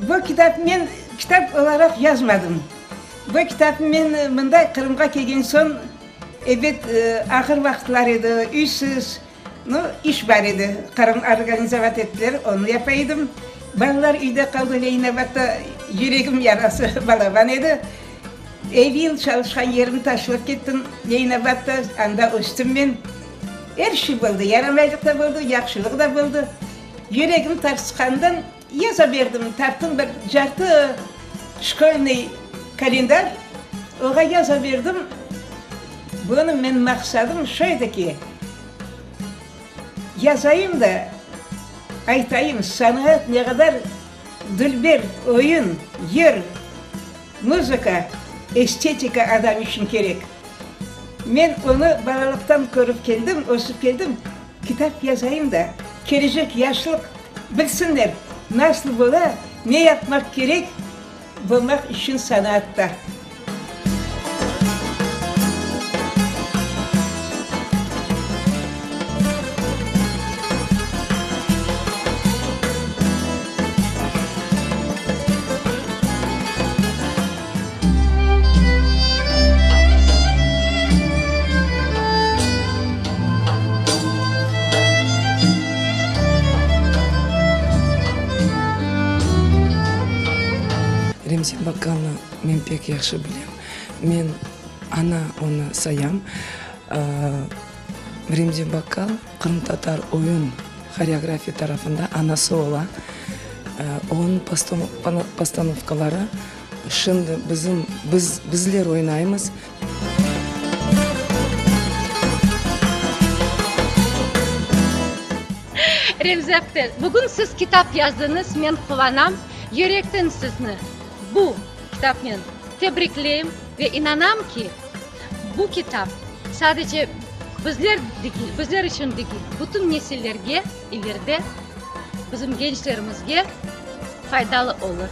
Bu kitap men kitap olaraq yazmadım. Bu kitapnı men mında Qırımğa kelgen soñ, ebet, ağır vaqıtlar edi, üysiz, nu, iş bar edi, Qırım organizovat ettiler, onı yapa edim. Balalar üyde qaldı, Leninabadda yüregim yarası balaban edi. Ev yıl çalışqan yerimni taşlap kettim, Leninabadda, anda östim men. Er şey boldı, yaramaylıq da boldı, yahşılıq da boldı. Yüregim tarsıqandan yaza berdim, taptım bir cartı şkolnıy kalendar, oğa yaza berdim. Bunı men maqsadım şu edi ki, yazayım da, aytayım, sanat ne qadar dülber, oyun, yır, muzıka, estetika adam içün kerek. Men onı balalıqtan körip keldim, ösip keldim. Kitap yazayım da, kelecek yaşlıq bilsinler, nasıl bola, ne yapmaq kerek bolmaq içün sanaatta. Remzi Bakkalnı men pek yahşı bilem. Men ana onı sayam. Remzi Bakkal qırımtatar oyun horeografiya tarafında anası ola. Onıñ postanovkaları şimdi bizim, biz, bizler oynaymız. Remzi apte, bugün siz kitap yazdıñız, men quvanam. Yürekten sizni bu kitapnen tebrikleyim ve inanam ki, bu kitap sadece bizler degil, bizler içün degil, bütün nesillerge ileride bizim gençlerimizge faydalı olur.